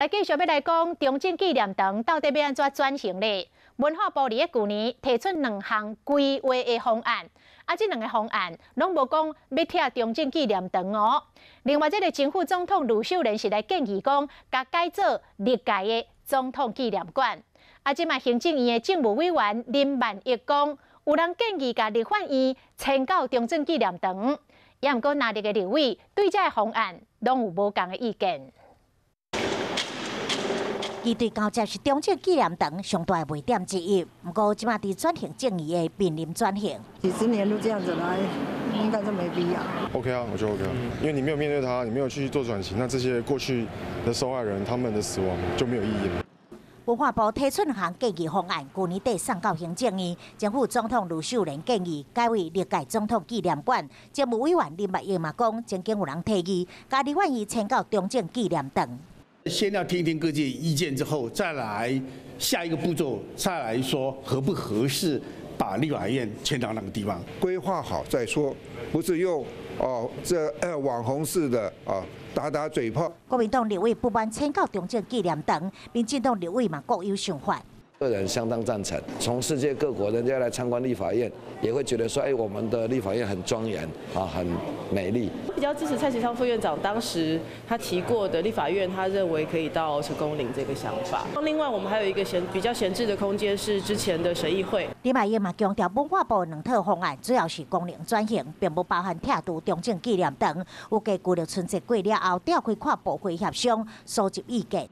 繼續欲來講中正紀念堂到底欲按怎轉型咧？文化部佇咧舊年提出兩項規劃的方案，啊，這兩个方案攏無講欲拆中正紀念堂哦。另外，這个前副總統呂秀蓮是來建議講，共改做歷屆的總統紀念館。啊，這馬行政院的政務委員林萬億講，有人建議共立法院遷到中正紀念堂，也毋過藍綠的立委對這个方案攏有無仝的意見。伊對交接是中正紀念堂上大的賣點之一，毋過這馬佇轉型正義的面臨轉型。幾十年都這樣子來，應該就沒必要。 OK 啊，我覺得 OK 啊，因為你沒有面對他，你沒有去做轉型，那這些過去的受害人他們的死亡就沒有意義了。文化部提出兩項建議方案，舊年底送到行政院，前副總統呂秀蓮建議改為歷屆總統紀念館。政務委員林萬億嘛講，曾經有人提議，共立法院遷到中正紀念堂。先要聽聽各界意見之後，再來下一個步驟，再來說合不合適把立法院遷到那個地方。規劃好再說，不是用哦這網紅式的啊打打嘴炮。國民黨立委不滿遷到中正紀念堂，民進黨立委嘛各有想法。個人相當贊成，從世界各國人家來參觀立法院，也會覺得說，哎，我們的立法院很莊嚴啊，很美麗。比較支持蔡其昌副院長當時他提過的立法院，他認為可以到成功嶺這個想法。另外，我們還有一個比較閒置的空間，是之前的審議會。林萬億嘛強調，文化部兩套方案主要是功能轉型，並無包含拆除中正紀念堂。預計舊曆春節過了後，調開跨部會協商，蒐集意見。